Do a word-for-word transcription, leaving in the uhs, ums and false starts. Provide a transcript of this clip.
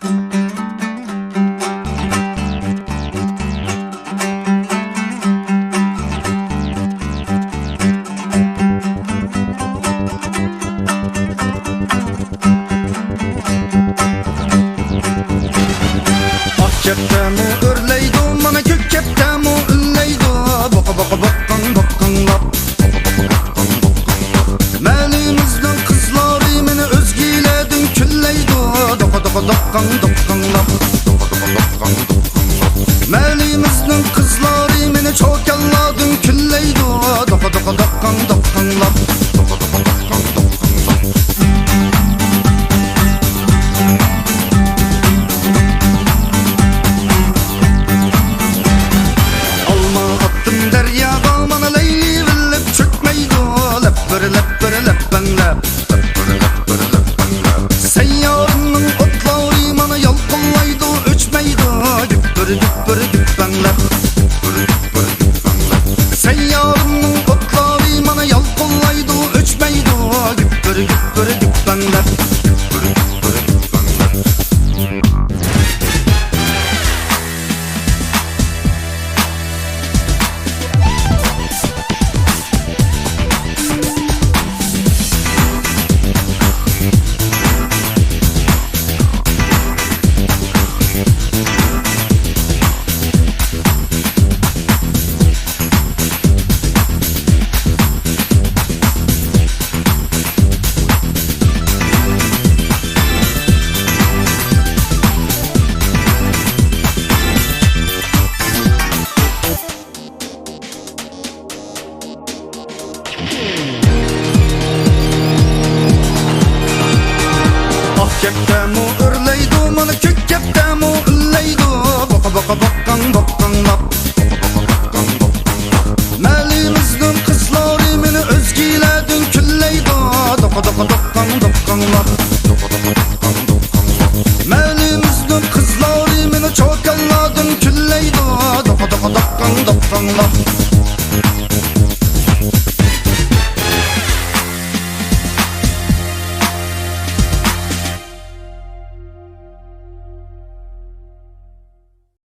ئاق كەپتەرمۇ ئۆرلەيدۇ، مانا كۆك كەپتەرمۇ ئۈنلەيدۇ. بوقا، بوقا، بوققاڭ، بوققاڭلاپ. مەھەللىمىزنىڭ قىزلىرى مېنى ئۆزگىلەردىن كۈنلەيدۇ. دوقا، دوقا، دوققاڭ، دوققاڭلاپ. مەھەللىمىزنىڭ قىزلىرى مېنى چوكانلاردىن كۈنلەيدۇ. دوقا، دوقا، دوققاڭ، دوققاڭلاپ. ئالما ئاتتىم دەرياغا، مانا لەيلى ۋىلىپ چۆكمەيدۇ. لەپپىر، لەپپىر، لەپپەڭلەپ. سەييارىمنىڭ ئوتلىرى مانا يالقۇنلايدۇ، ئۆچمەيدۇ. گۈپپىر، گۈپپىر، گۈپپەڭلەپ. سەييارىمنىڭ ئوتلىرى مانا يالقۇنلايدۇ، ئۆچمەيدۇ. گۈپپىر، گۈپپىر، گۈپپەڭلەپ. ئاق كەپتەرمۇ ئۆرلەيدۇ، مانا كۆك كەپتەرمۇ ئۈنلەيدۇ. بوقا، بوقا، بوققاڭ، بوققاڭلاپ. مەھەللىمىزنىڭ قىزلىرى مېنى ئۆزگىلەردىن كۈنلەيدۇ. دوقا، دوقا، دوققاڭ، دوققاڭلاپ. مەھەللىمىزنىڭ قىزلىرى مېنى چوكانلاردىن كۈنلەيدۇ. دوقا، دوقا، دوققاڭ، دوققاڭلاپ.